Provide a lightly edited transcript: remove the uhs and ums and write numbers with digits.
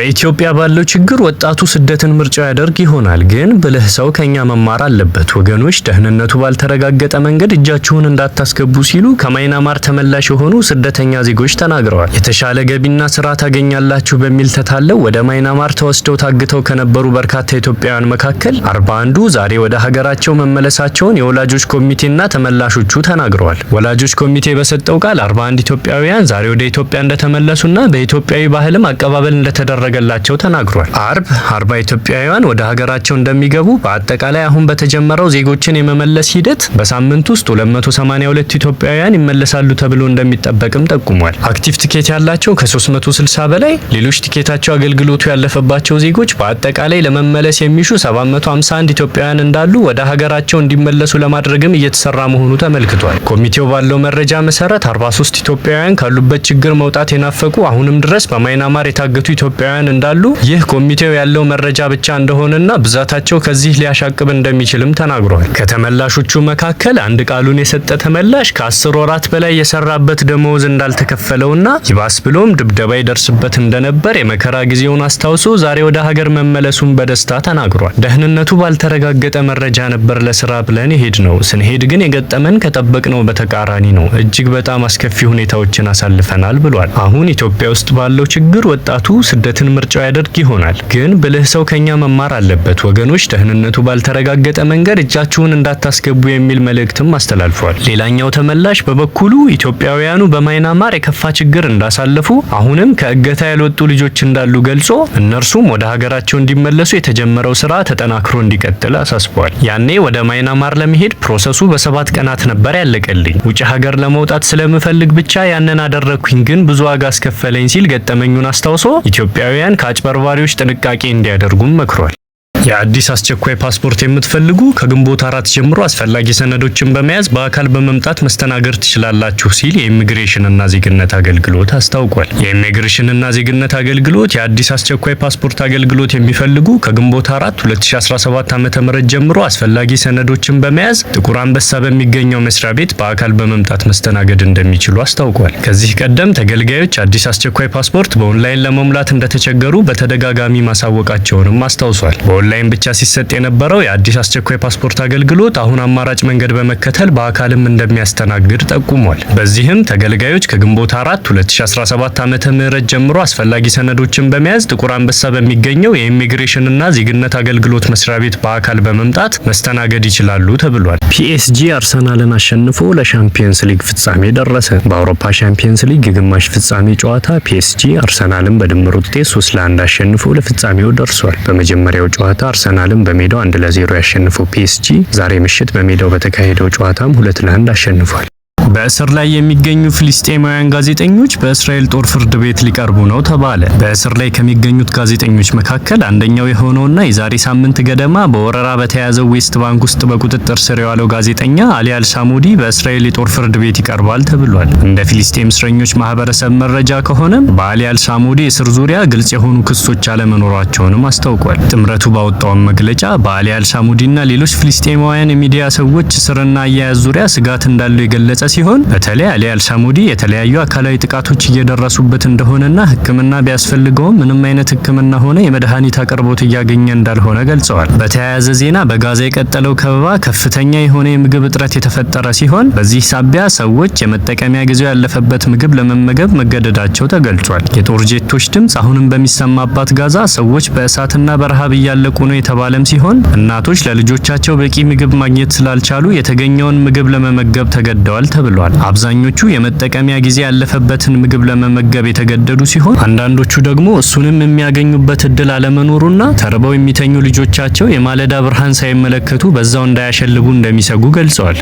በኢትዮጵያ ባለው ችግር ወጣቱ ስደትን ምርጫው ያደርግ ይሆናል፣ ግን ብልህ ሰው ከኛ መማር አለበት። ወገኖች፣ ደህንነቱ ባልተረጋገጠ መንገድ እጃችሁን እንዳታስገቡ ሲሉ ከማይናማር ተመላሽ የሆኑ ስደተኛ ዜጎች ተናግረዋል። የተሻለ ገቢና ስራ ታገኛላችሁ በሚል ተታለው ወደ ማይናማር ተወስደው ታግተው ከነበሩ በርካታ ኢትዮጵያውያን መካከል 41ዱ ዛሬ ወደ ሀገራቸው መመለሳቸውን የወላጆች ኮሚቴና ተመላሾቹ ተናግረዋል። ወላጆች ኮሚቴ በሰጠው ቃል 41 ኢትዮጵያውያን ዛሬ ወደ ኢትዮጵያ እንደተመለሱና በኢትዮጵያዊ ባህልም አቀባበል እንደተደረገላቸው ተናግሯል። አርብ 40 ኢትዮጵያውያን ወደ ሀገራቸው እንደሚገቡ፣ በአጠቃላይ አሁን በተጀመረው ዜጎችን የመመለስ ሂደት በሳምንት ውስጥ 282 ኢትዮጵያውያን ይመለሳሉ ተብሎ እንደሚጠበቅም ጠቁሟል። Active ቲኬት ያላቸው ከ360 በላይ፣ ሌሎች ቲኬታቸው አገልግሎቱ ያለፈባቸው ዜጎች በአጠቃላይ ለመመለስ የሚሹ 751 ኢትዮጵያውያን እንዳሉ፣ ወደ ሀገራቸው እንዲመለሱ ለማድረግም እየተሰራ መሆኑ ተመልክቷል። ኮሚቴው ባለው መረጃ መሰረት 43 ኢትዮጵያውያን ካሉበት ችግር መውጣት የናፈቁ፣ አሁንም ድረስ በማይናማር የታገቱ ኢትዮጵያውያን እንዳሉ፣ ይህ ኮሚቴው ያለው መረጃ ብቻ እንደሆነና ብዛታቸው ከዚህ ሊያሻቅብ እንደሚችልም ተናግሯል። ከተመላሾቹ መካከል አንድ ቃሉን የሰጠ ተመላሽ ከ10 ወራት በላይ የሰራበት ደመወዝ እንዳልተከፈለውና ይባስ ብሎም ድብደባ ይደርስበት እንደነበር የመከራ ጊዜውን አስታውሶ ዛሬ ወደ ሀገር መመለሱን በደስታ ተናግሯል። ደህንነቱ ባልተረጋገጠ መረጃ ነበር ለስራ ብለን የሄድነው። ስንሄድ ግን የገጠመን ከጠበቅነው በተቃራኒ ነው። እጅግ በጣም አስከፊ ሁኔታዎችን አሳልፈናል ብሏል። አሁን ኢትዮጵያ ውስጥ ባለው ችግር ወጣቱ ስደትን ምርጫው ያደርግ ይሆናል፣ ግን ብልህ ሰው ከኛ መማር አለበት። ወገኖች፣ ደህንነቱ ባልተረጋገጠ መንገድ እጃችሁን እንዳታስገቡ የሚል መልእክትም አስተላልፏል። ሌላኛው ተመላሽ በበኩሉ ኢትዮጵያውያኑ በማይናማር የከፋ ችግር እንዳሳለፉ፣ አሁንም ከእገታ ያልወጡ ልጆች እንዳሉ ገልጾ እነርሱም ወደ ሀገራቸው እንዲመለሱ የተጀመረው ስራ ተጠናክሮ እንዲቀጥል አሳስቧል። ያኔ ወደ ማይናማር ለመሄድ process ኡ በ7 ቀናት ነበር ያለቀልኝ። ውጭ ሀገር ለመውጣት ስለምፈልግ ብቻ ያንን አደረግኩኝ፣ ግን ብዙ ዋጋ አስከፈለኝ ሲል ገጠመኙን አስታውሶ ኢትዮጵያውያን ከአጭበርባሪዎች ጥንቃቄ እንዲያደርጉም መክሯል። የአዲስ አስቸኳይ ፓስፖርት የምትፈልጉ ከግንቦት 4 ጀምሮ አስፈላጊ ሰነዶችን በመያዝ በአካል በመምጣት መስተናገድ ትችላላችሁ ሲል የኢሚግሬሽንና ዜግነት አገልግሎት አስታውቋል። የኢሚግሬሽንና ዜግነት አገልግሎት የአዲስ አስቸኳይ ፓስፖርት አገልግሎት የሚፈልጉ ከግንቦት 4 2017 ዓ.ም ጀምሮ አስፈላጊ ሰነዶችን በመያዝ ጥቁር አንበሳ በሚገኘው መስሪያ ቤት በአካል በመምጣት መስተናገድ እንደሚችሉ አስታውቋል። ከዚህ ቀደም ተገልጋዮች አዲስ አስቸኳይ ፓስፖርት በኦንላይን ለመሙላት እንደተቸገሩ በተደጋጋሚ ማሳወቃቸውንም አስታውሷል። በኦንላይን ብቻ ሲሰጥ የነበረው የአዲስ አስቸኳይ ፓስፖርት አገልግሎት አሁን አማራጭ መንገድ በመከተል በአካልም እንደሚያስተናግድ ጠቁሟል። በዚህም ተገልጋዮች ከግንቦት 4 2017 ዓ.ም ጀምሮ አስፈላጊ ሰነዶችን በመያዝ ጥቁር አንበሳ በሚገኘው የኢሚግሬሽንና ዜግነት አገልግሎት መስሪያ ቤት በአካል በመምጣት መስተናገድ ይችላሉ ተብሏል። ፒኤስጂ አርሰናልን አሸንፎ ለሻምፒየንስ ሊግ ፍጻሜ ደረሰ። በአውሮፓ ሻምፒየንስ ሊግ የግማሽ ፍጻሜ ጨዋታ ፒኤስጂ አርሰናልን በድምር ውጤት 3-1 አሸንፎ ለፍጻሜው ደርሷል። በመጀመሪያው ጨዋታ አርሰናልን በሜዳው 1-0 ያሸነፈው ፒኤስጂ ዛሬ ምሽት በሜዳው በተካሄደው ጨዋታም 2-1 አሸንፏል። በእስር ላይ የሚገኙ ፍልስጤማውያን ጋዜጠኞች በእስራኤል ጦር ፍርድ ቤት ሊቀርቡ ነው ተባለ። በእስር ላይ ከሚገኙት ጋዜጠኞች መካከል አንደኛው የሆነውና የዛሬ ሳምንት ገደማ በወረራ በተያዘው ዌስት ባንክ ውስጥ በቁጥጥር ስር የዋለው ጋዜጠኛ አሊ አልሳሙዲ በእስራኤል የጦር ፍርድ ቤት ይቀርባል ተብሏል። እንደ ፊልስጤም እስረኞች ማህበረሰብ መረጃ ከሆነ በአሊ አልሳሙዲ እስር ዙሪያ ግልጽ የሆኑ ክሶች አለመኖራቸውንም አስታውቋል። ጥምረቱ ባወጣው መግለጫ በአሊ አልሳሙዲና ሌሎች ፍልስጤማውያን የሚዲያ ሰዎች እስርና አያያዝ ዙሪያ ስጋት እንዳለው የገለጸ ሲሆን፣ በተለይ አሊ አልሳሙዲ የተለያዩ አካላዊ ጥቃቶች እየደረሱበት እንደሆነና ሕክምና ቢያስፈልገውም ምንም አይነት ሕክምና ሆነ የመድኃኒት አቅርቦት እያገኘ እንዳልሆነ ገልጸዋል። በተያያዘ ዜና በጋዛ የቀጠለው ከበባ ከፍተኛ የሆነ የምግብ እጥረት የተፈጠረ ሲሆን፣ በዚህ ሳቢያ ሰዎች የመጠቀሚያ ጊዜው ያለፈበት ምግብ ለመመገብ መገደዳቸው ተገልጿል። የጦር ጄቶች ድምጽ አሁንም በሚሰማባት ጋዛ ሰዎች በእሳትና በረሃብ እያለቁ ነው የተባለም ሲሆን፣ እናቶች ለልጆቻቸው በቂ ምግብ ማግኘት ስላልቻሉ የተገኘውን ምግብ ለመመገብ ተገደዋል ተብሏል። አብዛኞቹ የመጠቀሚያ ጊዜ ያለፈበትን ምግብ ለመመገብ የተገደዱ ሲሆን፣ አንዳንዶቹ ደግሞ እሱንም የሚያገኙበት እድል አለመኖሩና ተርበው የሚተኙ ልጆቻቸው የማለዳ ብርሃን ሳይመለከቱ በዛው እንዳያሸልቡ እንደሚሰጉ ገልጸዋል።